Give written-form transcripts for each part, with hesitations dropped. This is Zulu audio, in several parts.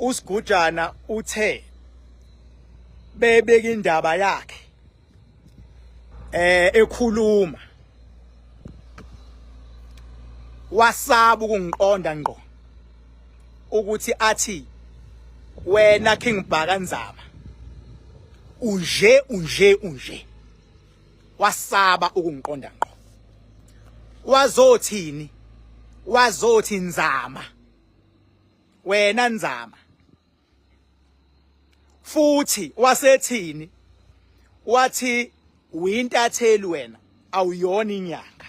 Usigujana uthe bebeka indaba yakhe ekhuluma wasaba ukungiqonda ngqo ukuthi athi wena King Bhaka Nzama unje unje unje. Wasaba ukungiqonda ngqo. Wazothini? Wazothi Nzama, wena Nzama. Futhi wasethini? Wathi uyintatheli wena, awuyona inyanga.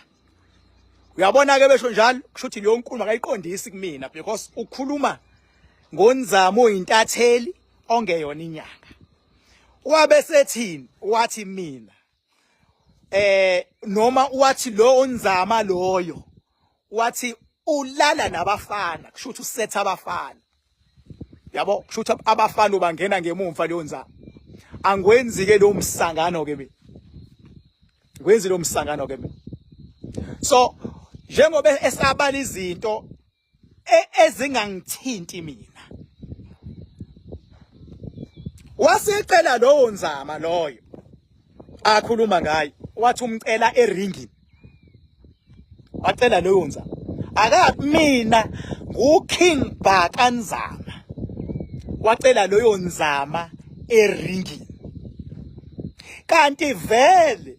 Uyabona ke besho njalo, kusho ukuthi leyo nkulumo akayiqondisi kumina because ukhuluma ngoNzama oyintatheli ongeyona inyanga. Wabe sethini? Wathi mina noma wathi lo onzama loyo, wathi ulala nabafana, kusho ukuthi usetha abafana. Yabo, kusho ukuthi abafana ubangena ngemumva leyo nzama. Angwenzi ke lo msangano ke mina, ngwenzi lo msangano ke mina. So njengoba esabala izinto ezingangithinti mina, wasecela lowo nzama loyo akhuluma ngayo, wathi umcela eringini, wacela loyo nzama. Akakumina nguKing Bhaka Nzama, wacela loyo nzama eringini. Kanti vele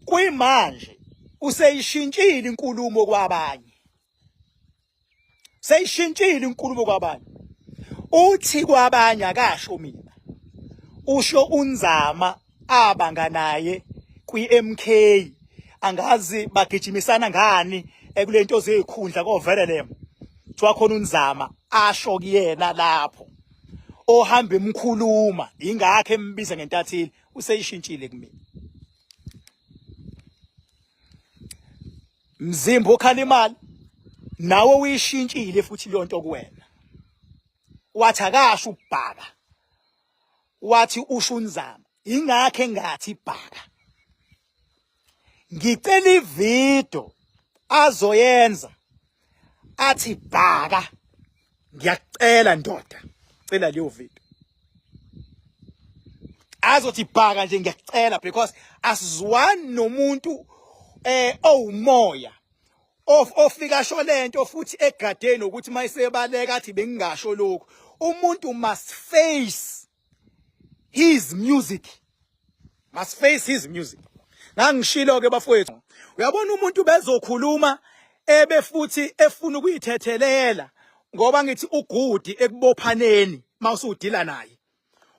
kuyimanje useyishintshile inkulumo kwabanye, seyishintshile inkulumo kwabanye. Uthi kwabanye akasho mina, usho uNzama abanga naye kwi-MK, angazi bagijimisana ngani ekulento zezikhundla koVelelem. Kuthiwa khona uNzama asho kuyena lapho ohamba emkhuluma, ingakho embiza ngentatheli. Useyishintshile kumina. Mzimba okhala imali nawe uyishintshile futhi leyo nto kuwena. Wathi akasho ubhaka, wathi usho uNzama, ingakho engathi bhaka. Ngicela ivideo azoyenza athi bhaka, ngiyakucela ndoda, cela leyo video azothi bhaka nje, ngiyakucela, because asizwani nomuntu owumoya ofika sho lento futhi egadeni ukuthi mayisebaleka athi bengingasho lokhu. Umuntu must face his music, must face his music. Ngangishilo ke bafowethu, uyabona umuntu bezokhuluma ebe futhi efuna ukuyithethelela, ngoba ngithi ugudi ekubophaneni mawusudila naye,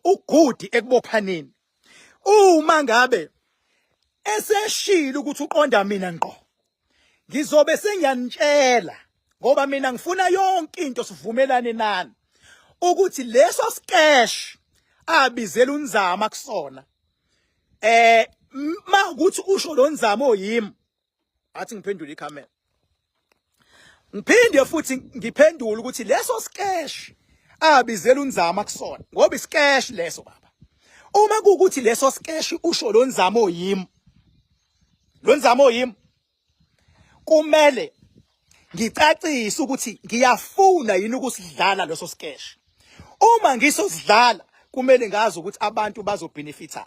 ugudi ekubophaneni. Uma ngabe eseshilo ukuthi uqonda mina ngqo, ngizobe sengiyanitshela, ngoba mina ngifuna yonke into sivumelane nani ukuthi leso skesh abizela uNzama kusona, ma ukuthi usho lo Nzama oyimi, athi ngiphendule ikhamera, ngiphinde futhi ngiphendule ukuthi leso skesh abizela uNzama kusona, ngoba iskesh leso baba, uma kuukuthi leso skesh usho lo Nzama oyimi, lo Nzama oyimi, kumele ngicacise ukuthi ngiyafuna yini ukusidlala leso skesh. Uma ngisosidlala kumele ngazi ukuthi abantu bazobenefita.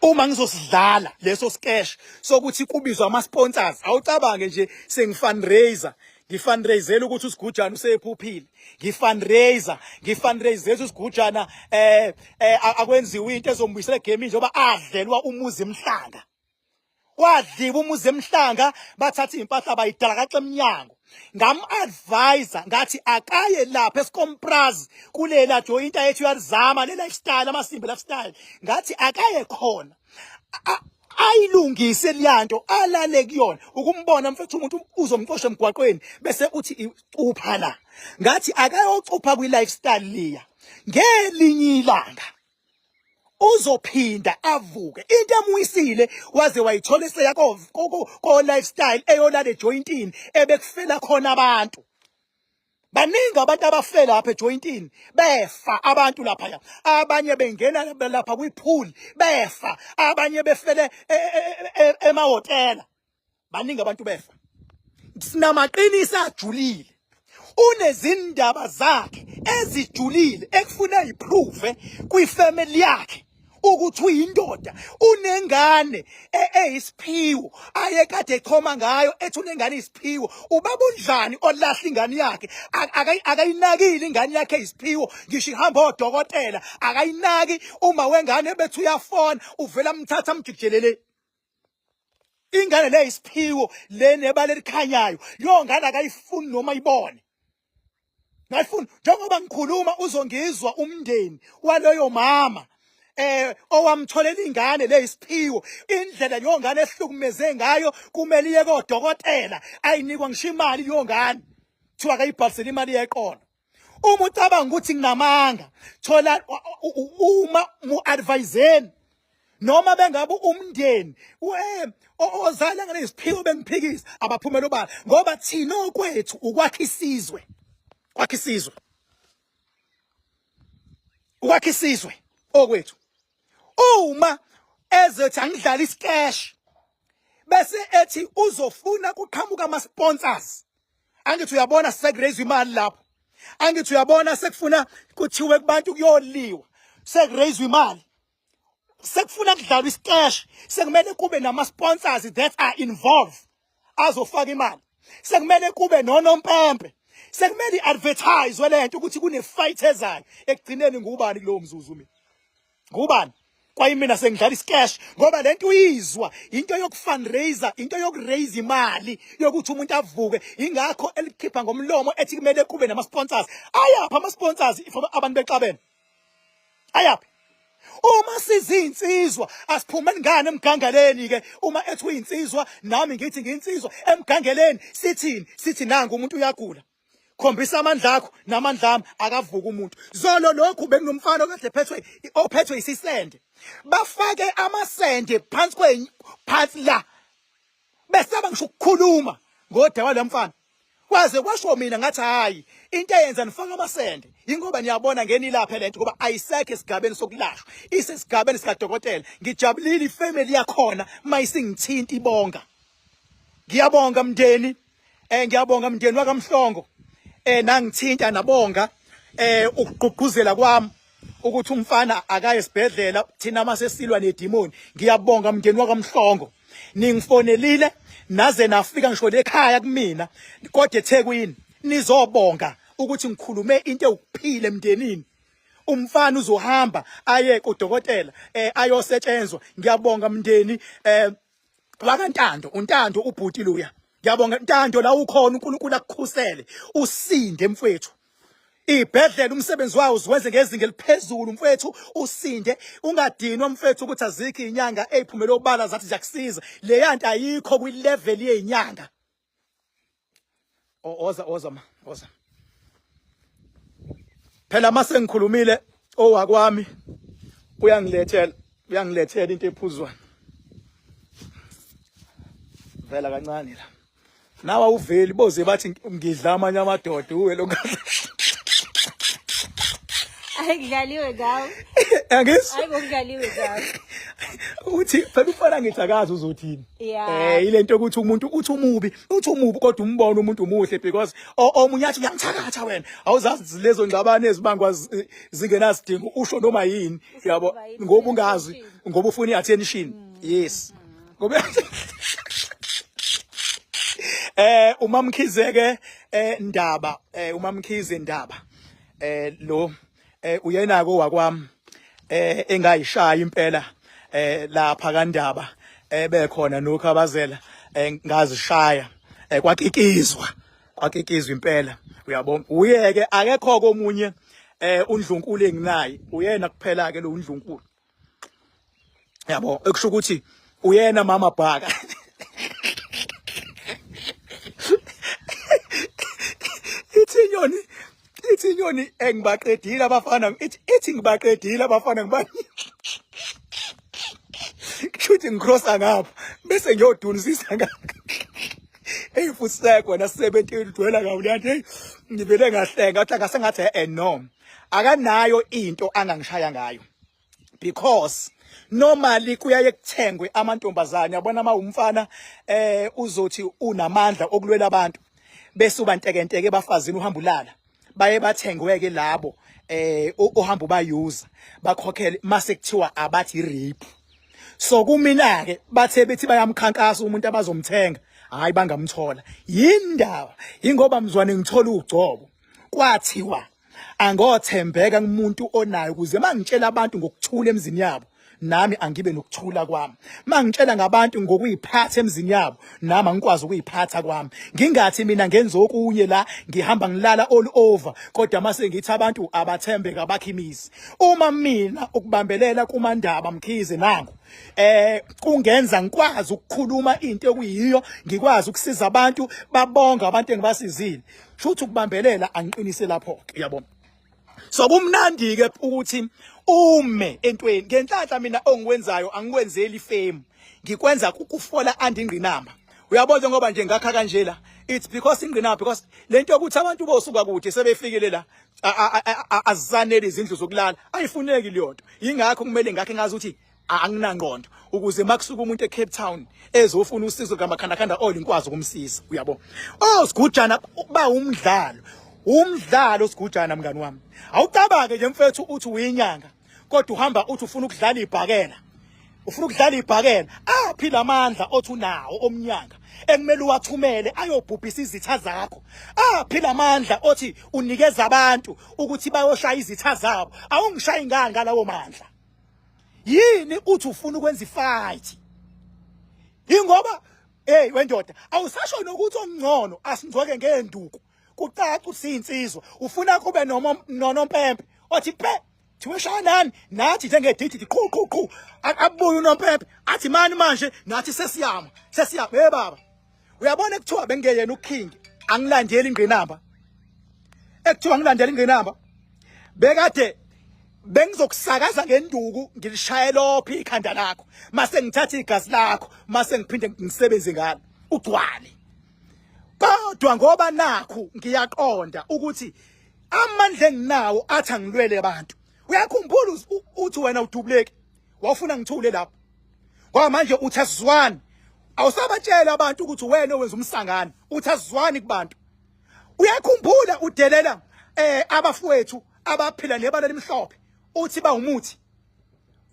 Uma ngizosidlala leso skesh sokuthi kubizwa ama sponsors, awucabange nje sengifundraiser, ngifundraisela ukuthi uSigujana usephuphile, ngifundraiser, ngifundraisela uSigujana akwenziwe into ezombuyisela egaming njengoba adlelwa umuzi emhlanga. Wadliwa umuzi emhlanga, bathatha impahla bayidalakaxa emnyango. Ngam-advise ngathi akaye lapha eSkompraz kulela joint ayethu uyalizama le lifestyle, amasimba lifestyle, ngathi akaye khona ayilungise leyanto alale kuyona. Ukumbona mfethu umuntu uzomxosha emgwaqweni bese uthi cupha la, ngathi akayocupha kwi-lifestyle liya, ngelinye ilanga uzophinda avuke. Into emwisile waze wayithola eseya ko lifestyle eyolala ejointini ebekufela khona abantu. Baningi abantu abafela lapha ejointini, befa abantu lapha, abanye bengena lapha kwipool befa, abanye befele emahhotela, baningi abantu befa. Sinamaqiniso ajulile. Unezindaba zakhe ezijulile ekufuna iprove kwifamily yakhe ukuthi uyindoda. Unengane eyisiphiwo ayekade echoma ngayo, ethi unengane isiphiwo. Ubaba unjani olahla ingane yakhe? Akayinakile ingane yakhe eyisiphiwo, ngisho ihamba odokotela akayinaki. Uma wengane bethi uyafona, uvela amthatha amjikijelele ingane le isiphiwo le nebala elikhanyayo. Leyo ngane akayifuni noma ibone ngayifuni. Njengoba ngikhuluma uzongizwa umndeni waloyo mama owamtholela ingane le isiphiwo, indlela leyo ngane ehlukumeze ngayo, kumele iye kodokotela, ayinikwa ngisho imali leyo ngane, kuthiwa akayibhalisele imali yeqolo. Uma ucabanga ukuthi nginamanga, thola uma mu-adviseni noma bengabe umndeni ozala ngane isiphiwo bengiphikisa, abaphumela obala, ngoba thina okwethu ukwakha isizwe, kwakha isizwe, ukwakha isizwe okwethu. Uma ezothi angidlala isikesh bese ethi uzofuna kuqhamuka ama sponsors, angithi uyabona sekuraise imali lapho, angithi uyabona sekufuna kuthiwe kubantu kuyoliwa, sekuraise imali, sekufuna kudlalwa isikesh, sekumele kube nama sponsors that are involved azofaka imali, sekumele kube nonompempe, sekumele i-advertise lento ukuthi kune-fight ezayo. Ekugcineni ngubani kulowo mzuzu? Mina ngubani? Kwayimina sengidlala isikesh, ngoba lento uyizwa into yokufundraiser, into yokuraise imali yokuthi umuntu avuke. Ingakho elikhipha ngomlomo ethi kumele kube nama sponsors. Ayaphi ama sponsors if abantu bexabene? Ayaphi? Uma sizinsizwa asiphume ngane emgangeleni ke. Uma ethi uyinsizwa, nami ngithi ngiyinsizwa, emgangeleni sithini? Sithi nangu umuntu uyagula, khombisa amandla akho namandla ami, akavuka umuntu. Zolo lokhu bekunomfana okade phethwe, ophethwe isisende, bafake amasende phansi kwe phansi la, besaba ngisho ukukhuluma ngodawa lamfana. Kwaze kwasho mina ngathi hayi, into eyenza nifaka amasende ingoba niyabona ngeni ilaphe lento, ngoba ayisekho esigabeni sokulashwa, isesigabeni sikadokotela. Ngijabulile ifamily yakhona mayisingithinta ibonga. Ngiyabonga mndeni, ngiyabonga mndeni wakaMhlongo, nangithinta nabonga ukugqugquzela kwami ukuthi umfana akaye esibhedlela, thina mase silwa nedemoni. Ngiyabonga mndeni wakaMhlongo, ningifonelile naze nafika ngisho lekhaya kumina kodwa eThekwini, nizobonga ukuthi ngikhulume into ewukuphila emndenini. Umfana uzohamba aye kudokotela ayosetshenzwa. Ngiyabonga mndeni wakaNtando, uNtando ubhuti luya. Ngiyabonga Ntando, la ukhona uNkulunkulu akukhusele, usinde mfowethu. Ibhedlela umsebenzi wawo uziwenze ngezinga eliphezulu mfowethu, usinde, ungadinwa mfowethu ukuthi azikho izinyanga eziphumele obala zathi ziyakusiza. Leya nto ayikho kwi-level yezinyanga. Oza oza ma, oza. Phela mase ngikhulumile owakwami uyangilethela, uyangilethela into ephuzwana. Vela kancane la. Nawe awuveli, boze bathi ngidla amanye amadoda uwe lo. Ayikudlaliwe ngawe. Angizwa. Hayi ngokudlaliwe ngawe. Uthi phela ufana ngithi akazi uzothini. Yeah. Ilento ukuthi umuntu uthi umubi, uthi umubi kodwa umbona umuntu umuhle, because omunye athi uyangithakatha wena. Awuzazi lezo ngxabano ezibangwa zingenasidingo, usho noma yini, yabo, noma yini, ngoba ungazi, attention. Ngoba ufuna i-attention. Yes. Ngoba uMamkhize ke Ndaba, uMamkhize Ndaba lo uyenako wakwami engayishaya impela lapha kaNdaba, bekhona nokhabazela, ngazishaya, kwakikizwa, kwakikizwa impela, uyabona. Uyeke akekho komunye undlunkulu enginaye, uyena kuphela ke lo undlunkulu, yabo, ekusho ukuthi uyena mama bhaka. Ithi inyoni, ithi inyoni engibaqedile abafana, ithi ngibaqedile abafana, ngiba kusho ngicrossa ngapha bese ngiyodunusisa ngapha. Hey futhi sekho na 17 udwela kawulanti. Hey, ngivele ngahlenga ngathi ngase ngathi no, akanayo into angangishaya ngayo, because normally kuyaye kuthengwe amantombazane, yabona. Uma umfana uzothi unamandla okulwela abantu. Bese uba ntekenteke ebafazini, uhamba ulala, baye bathengweke labo ohamba ubayuza, bakhokhele, mase kuthiwa abathi rape. So kumina ke bathe bethi bayamkhankasa umuntu abazomthenga, hayi, bangamthola. Yindaba ingoba mzwane ngithola ugcobo, kwathiwa angothembeka kumuntu onayo, ukuze mangitshela abantu ngokuthula emzini yabo, nami angibe nokuthula kwami. Mangitshela ngabantu ngokuyiphatha emzini yabo, nami angikwazi ukuyiphatha kwami. Ngingathi mina ngenza okunye la, ngihamba ngilala all over, kodwa mase ngithi abantu abathembeka, abakhimisi. Uma mina ukubambelela kuMandaba Mkhize nangu kungenza ngikwazi ukukhuluma into ekuyiyo, ngikwazi ukusiza abantu, babonga abantu engibasizile, shuthi ukubambelela angiqinise lapho ke, uyabona. So kumnandi ke ukuthi ume entweni. Ngenhlanhla mina ongikwenzayo angikwenzeli fame, ngikwenza kukufola andingqinamba, uyabona. Ngoba nje ngakha kanje la, it's because ingqinamba, because lento yokuthi abantu bosuka kude sebefikile la, azanele izindlu zokulala, ayifuneki leyo nto. Yingakho kumele ngakhe ngazi ukuthi anginangqondo, ukuze makusuka umuntu eCape Town ezofuna usizo kamakhandakhanda oil, ngikwazi ukumsiza, uyabo. Oh, sigujana ba umdlalo, umdlalo sigujana, mngani wami. Awucabange nje mfethu, uthi uyinyanga kodwa uhamba uthi ufuna ukudlala ibhakela, ufuna ukudlala ibhakela. Aphi lamandla othi unawo omnyanga ekumele uwathumele ayobhubhisa izitha zakho? Aphi lamandla othi unikeza abantu ukuthi bayoshaya izitha zabo? Awungishayi ngani ngalawo mandla? Yini uthi ufuna ukwenza ifight? Ingoba hey wendoda, awusasho nokuthi ongcono asingcoke ngenduku, kucaca usinsizwa. Ufuna kube noma nonompempe othi pe thiwe shanani nathi njengedidi, qhu qhu qhu, abuye unompempe athi mani manje nathi sesiyama, sesiyama. Hey baba, uyabona, ekuthiwa bengeyena uking, angilandeli ingqinamba. Ekuthiwa ngilandela ingqinamba, bekade bengizokusakaza ngenduku, ngilishaye lophi ikhanda lakho, mase ngithatha igazi lakho, mase ngiphinde ngisebenze ngalo ugcwale. Kodwa ngoba nakhu ngiyaqonda ukuthi amandla enginawo athi angilwele abantu. Uyakhumbula uthi wena udubuleki, wawufuna ngithule lapho, ngoba manje uthi asizwani. Awusabatshela abantu ukuthi wena owenza umsangano, uthi asizwani kubantu. Uyakhumbula udelela abafowethu abaphila nebala elimhlophe, uthi bawumuthi.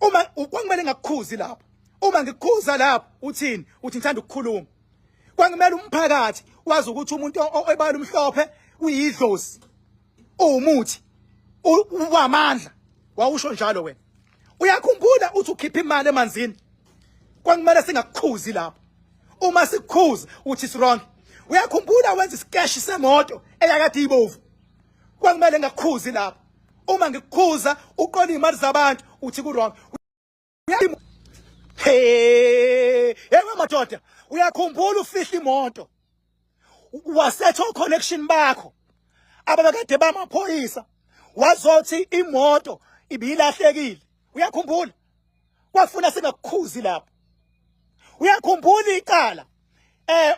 Uma kwakumele ngakukhuzi lapho, uma ngikukhuza lapho uthini? Uthi ngithanda ukukhuluma. Kwakumele umphakathi wazi ukuthi umuntu ebala umhlophe uyidlozi, uwumuthi wamandla, wawusho njalo wena. Uyakhumbula uthi ukhipha imali emanzini? Kwakumele singakukhuzi lapho. Uma sikukhuza uthi is wrong. Uyakhumbula wenza isikeshi semoto eyakade ibovu? Kwakumele ngakukhuzi lapho. Uma ngikukhuza uqola imali zabantu, uthi ku wrong. Hey, hey madoda, uyakhumbula ufihla imoto, wasetha connection bakho ababekade bamaphoyisa, wazothi imoto ibilahlekile? Uyakhumbula kwafuna singakukhuzi lapho? Uyakhumbula icala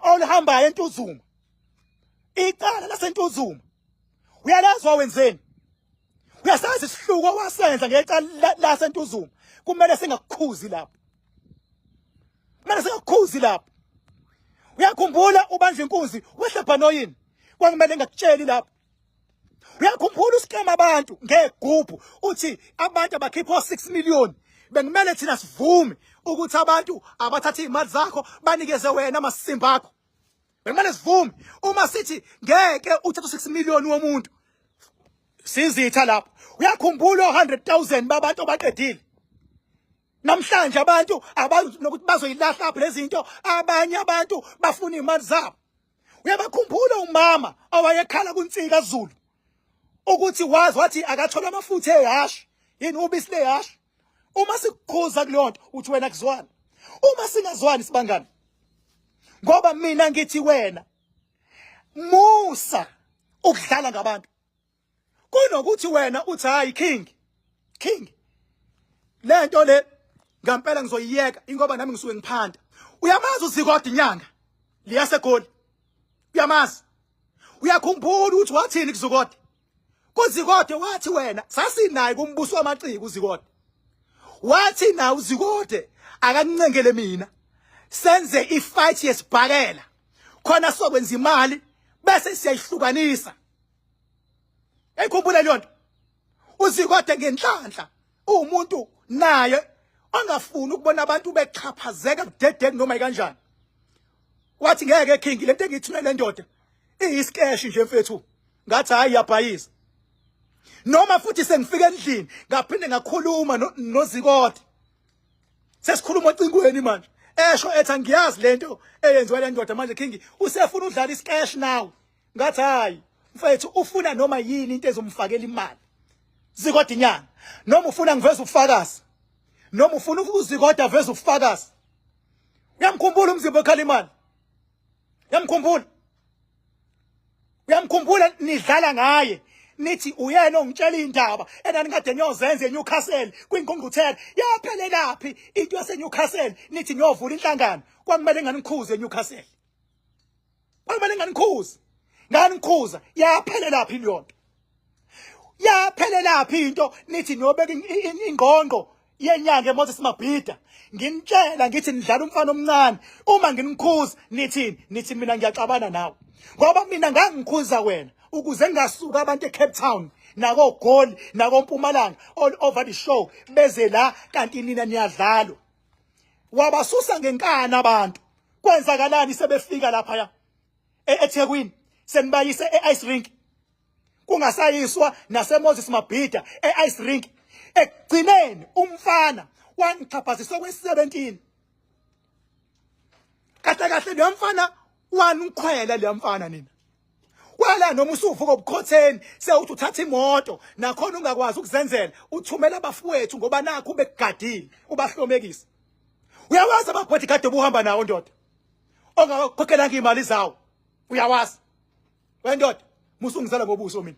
oluhambayo eNtuzuma, icala laseNtuzuma? Uyalazi wawenzeni? Uyasazi isihluko wasenza ngecala laseNtuzuma? Kumele singakukhuzi lapho, kumele singakukhuzi lapho. Uyakhumbula ubanjwa inkunzi wehla bhanoyini? Kwakumele ngakutsheli lapho. Uyakhumbula usikema abantu ngegubhu, uthi abantu abakhipha 6 million? Bekumele thina sivume ukuthi abantu abathatha izimali zakho banikeze wena amasimba akho. Bekumele sivume uma sithi ngeke uthathe 6 million womuntu, sizitha lapho. Uyakhumbula 100,000 babantu abaqedile? Namhlanje abantu abazi nokuthi bazoyilahla apho lezi zinto, abanye abantu bafuna imali zabo. Uyabakhumbula umama owayekhala kuNsika Zulu ukuthi wazi wathi akathola amafutha ehashi, yini, ubisi lehashi? Uma sikukhuza kuleyo nto uthi wena kuzwana. Uma singazwani sibangani? Ngoba mina ngithi wena musa ukudlala ngabantu, kunokuthi wena uthi hayi king, king, lento le ngampela ngizoyiyeka, ingoba nami ngisuke ngiphanda. Uyamazi uZikode inyanga liyasegoli? Uyamazi? Uyakhumbula ukuthi wathini kuZikode? KuZikode wathi wena sasinaye kumbuso wamaciko. UZikode wathi na uZikode akancengele mina senze ifight yesibhakela khona sokwenza imali. Bese siyayihlukanisa. Eyikhumbule leyo nto. Uzikode ngenhlanhla uwumuntu naye ongafuni ukubona abantu bexhaphazeka budedengu noma ikanjani. Wathi ngeke King, lento engiyithumele le ndoda iyisikeshi nje mfethu. Ngathi hayi, iyabhayisa. Noma futhi sengifika endlini ngaphinde ngakhuluma noZikode, sesikhuluma ocingweni manje, esho ethi angiyazi lento eyenziwa le ndoda manje King, usefuna udlala isikeshi now. Ngathi hayi mfethu, ufuna noma yini into ezomfakela imali Zikode inyanga, noma ufuna ngiveze ubufakazi, noma ufuna uZikode aveze ubufakazi. Uyamkhumbula umzimba okhala imali? Uyamkhumbula? Uyamkhumbula nidlala ngaye, nithi uyena ongitshela indaba enanikade niyozenza eNewcastle kwingqungquthela? Yaphelelaphi into yaseNewcastle nithi niyovula inhlangano? Kwakumele nganikhuze eNewcastle, kwakumele nganikhuze, nganikhuza. Yaphelelaphi leyo nto? Yaphelelaphi into nithi niyobeka ingqongqo yenyanga eMoses Mabhida? Nginitshela ngithi nidlala umfana omncane. Uma nginikhuza nithini? Nithi mina ngiyaxabana nawe, ngoba mina ngangikhuza wena ukuze ngingasuka abantu eCape Town nakoGoli nakoMpumalanga all over the show beze la, kanti nina niyadlalwa. Wabasusa ngenkani abantu. Kwenzakalani sebefika lapha ya eThekwini? Senibayise e-ice rink, kungasayiswa naseMoses Mabhida, e-ice rink. Ekugcineni umfana wangichaphazisa kwe-17. Kahle kahle leyo mfana wanikhwela, leyo mfana nina kwala. Noma usuvuka obukhotheni sewuthi uthatha imoto, nakhona ungakwazi ukuzenzela, uthumela abafowethu ngoba nakho ubekugadile, ubahlomekisa. Uyawazi ama-bodyguard obuhamba nawo ndoda, ongakhokhelanga iy'mali zawo? Uyawazi wendoda? Musungizela ngobuso mina.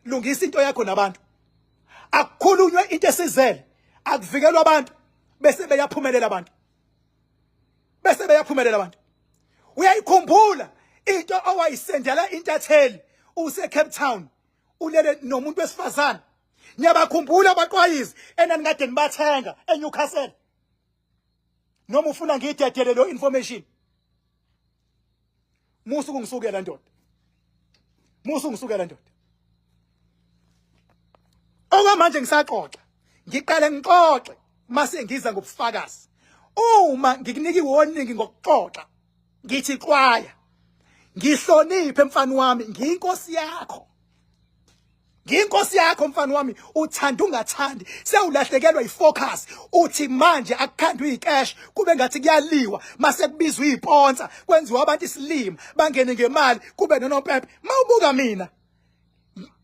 Lungisa into yakho nabantu, akukhulunywe into esizele, akuvikelwa abantu bese beyaphumelela abantu, bese beyaphumelela abantu. Uyayikhumbula into owayisendela intatheli use Cape Town ulele nomuntu wesifazane? Niyabakhumbula abaqwayizi enanikade nibathenga eNewcastle? Noma ufuna ngiyidedele lo information? Musu kungisukela ndoda, musu ungisukela ndoda. Okwamanje ngisaxoxa, ngiqale ngixoxe mase ngiza ngobufakazi. Uma ngikunika i-warning ngokuxoxa, ngithi xwaya, ngihloniphe mfana wami, ngiyinkosi yakho, ngiyinkosi yakho mfana wami, uthanda ungathandi. Sewulahlekelwa ifocus, uthi manje akukhandwe icash, kube ngathi kuyaliwa mase kubizwa isponsor, kwenziwa abantu isilima, bangene ngemali, kube nonompempe. Mawubuka mina,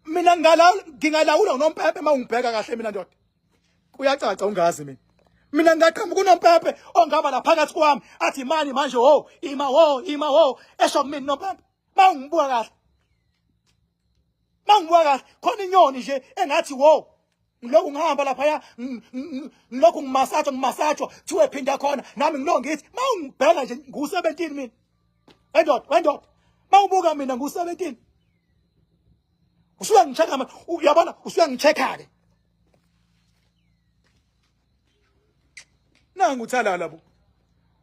mina ngingalawula unompempe. Mawungibheka kahle mina ndoda, kuyacaca ungazi mina. Mina ngingaqhamuka unompempe ongaba la phakathi kwami athi imani manje, ho ima, ho ima, ho, esho kumina unompempe. Mawungibuka kahle, mangibuka kahle, khona inyoni nje engathi wo, ngilokhu ngihamba laphaya, ngilokhu ngimasajwa, ngimasajwa, kuthiwe phinda khona, nami ngilokhu ngithi mawungibheka nje ngu-17 mina wendoda, wendoda, mawubuka mina ngu-17. Usuyangi-check-a manje, uyabona, usuyangi-check-a ke. Nangu uthalala bo,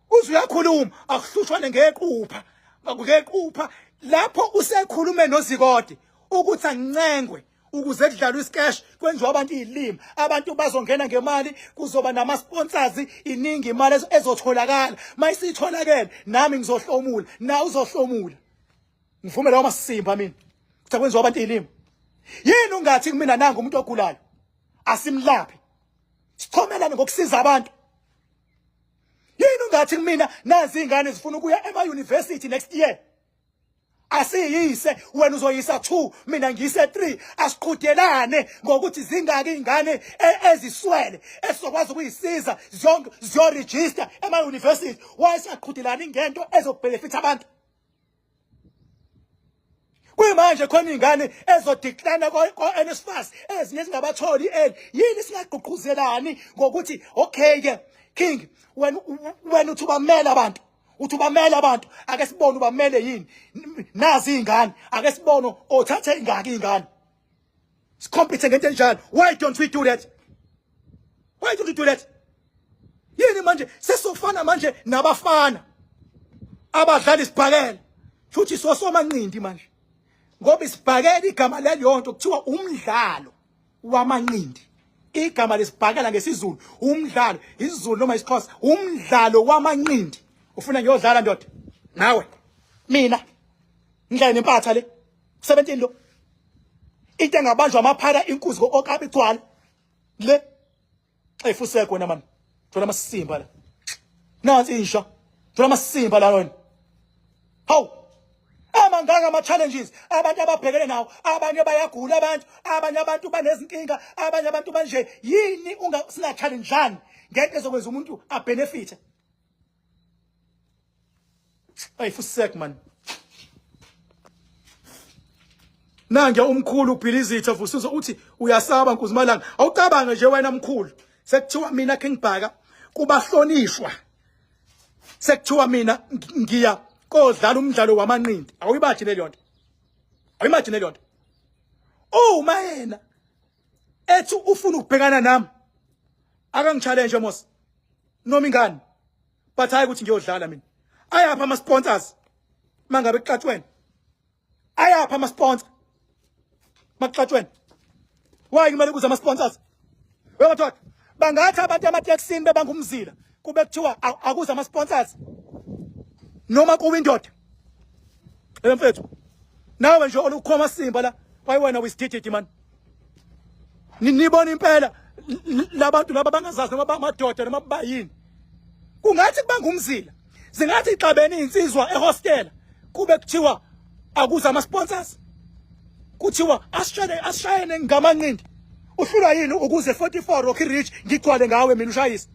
uze uyakhuluma, akuhlushwane ngequpha, ngequpha lapho usekhulume noZikode ukuthi angincengwe ukuze kudlalwe isikesh, kwenziwa abantu izilima, abantu bazongena ngemali, kuzoba nama-sponsors, iningi imali ezotholakala. Mayisitholakele nami ngizohlomula, na uzohlomula. Ngivume lawo masimba mina kuthi kwenziwa abantu izilima. Yini ungathi kumina nanga umuntu ogulayo, asimlaphe, sichomelane ngokusiza abantu? Yini ungathi kumina nazi ingane zifuna ukuya ema university next year, asiyise, wena uzoyisa 2, mina ngiyise 3, asiqhudelane ngokuthi zingaki ingane eziswele esizokwazi ukuyisiza zonke ziyoregister ema university? Why siyaqhudelana ingento ezobenefit abantu? Kuyimanje khona ingane ezodecline ko-NSFAS, ezinye zingabatholi early. Yini singagqugquzelani ngokuthi okay ke King, wena uthi ubamela abantu, uthi ubamela abantu, ake sibone ubamele yini. Nazi izingane, ake sibone othathe ingaki izingane, sicompete ngento enjalo. Why don't we do that? Why don't we do that? Yini manje sesofana manje nabafana abadlala isibhakela futhi sosomanqindi manje? Ngoba isibhakela igama laleyo nto kuthiwa umdlalo wamanqindi. Igama lesibhakela ngesiZulu umdlalo, isiZulu noma isiXhosa, umdlalo wamanqindi. Ufuna ngiyodlala ndoda? Nawe. Mina ngidlale nempatha le. 17 lo. Into engabanjwa amaphara inkuzi okabi igcwala. Le. Ayifuseko wena man. Thola amasimba la. Nansi insha. Thola amasimba la wena. Hawu. Amangaka ama challenges abantu ababhekene nawo, abanye bayagula abantu, abanye abantu banezinkinga, abanye abantu banje. Yini unga singa challengeani ngento ezokwenza umuntu abenefit? Ayifusek man. Nange umkhulu ubhilizitha vusuzo uthi uyasaba Nkuzimalanga. Awucabange nje wena mkhulu. Sekuthiwa mina King Bhaka kubahlonishwa. Sekuthiwa mina ngiya kodlala umdlalo wamanqindi. Awuyibaji leyo nto. Awuyimaji leyo nto. Uma yena ethi ufuna ukubhekana nami akangichallenge mos. Noma ingane. But hayi ukuthi ngiyodlala mina. Ayapha ama sponsors mangabe kuxatshwene. Ayapha ama sponsor makuxatshwene. Why kumele kuze ama sponsors? Wemadoda bangathi abantu ematekisini bebangumzila kube kuthiwa akuze ama sponsors noma kuwe indoda. Mfethu nawe nje olukhoma simba la wayiwena wisidididi man. Nibona impela labantu laba bangazazi noma bamadoda noma bayini. Kungathi kubanga umzila. Zingathi ixabene insizwa ehostela kube kuthiwa akuze ama sponsors. Kuthiwa asishayene asishayene ngamanqindi. Uhlulwa yini ukuze 44 Rocky Ridge ngigcwale ngawe mina ushayisa.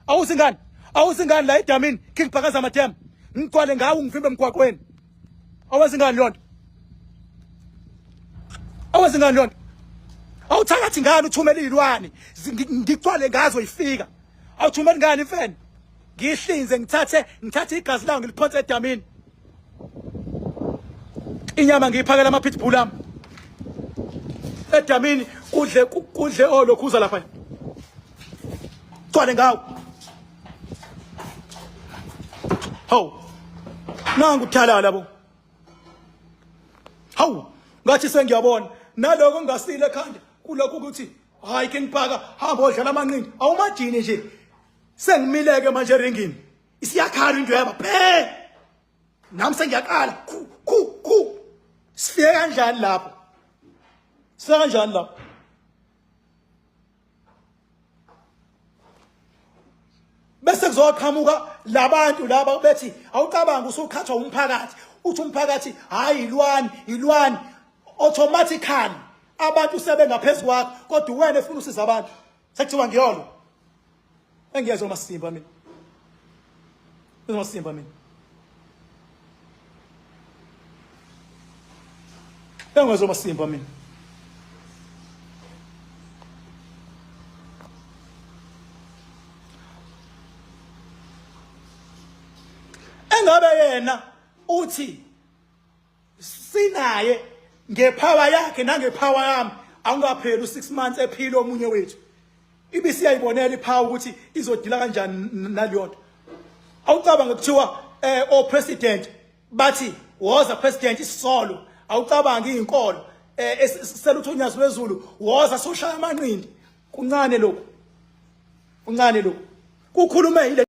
Awuzingani? Awuzingani la edamini King Phakaza Madam. Ngigcwale ngawe ngivimbe emgwaqweni. Awazingani lonto? Awazingani lonto? Awuthakathi ngani uthumela izilwane ngigcwale ngazo ifika. Awuthumeli ngani imfene? Ngihlinze ngithathe ngithathe igazi lawo ngiliphonse edamini. Inyama ngiyiphakela ama pitbull ami. Edamini kudle kudle olokhuza lapha. Gcwale ngawo. Hawu. Nangu uthalala bo. Hawu, ngathi sengiyabona naloko ngingasile ekhanda kulokhu ukuthi hayi King Bhaka hamba odlala amanqindi awumajini nje sengimileke manje eringini isiyakhala into yaba phe nami sengiyaqala khu khu khu sifike kanjani lapho sifike kanjani lapho Bese kuzoqhamuka labantu laba bethi awucabangi usuqhathwa umphakathi uthi umphakathi hayi ilwani ilwani automatically abantu sebengaphezulu kwakho kodwa wena efuna usiza abantu sekuthiwa ngiyolo engiyezwa masimba mina masimba mina engezwa masimba mina engabe yena uthi sinaye ngepower yakhe nangepower yami awungapheli u6 months ephila omunye wethu ibisiyayibonela ipower ukuthi izodila kanjani naleyonto awucabange kuthiwa eh o president bathi woza president isisolo awucabangi izinkolo eh selutho unyazi lwezulu woza soshaya amanqindi kuncane lokhu kuncane lokhu kukhulume ile.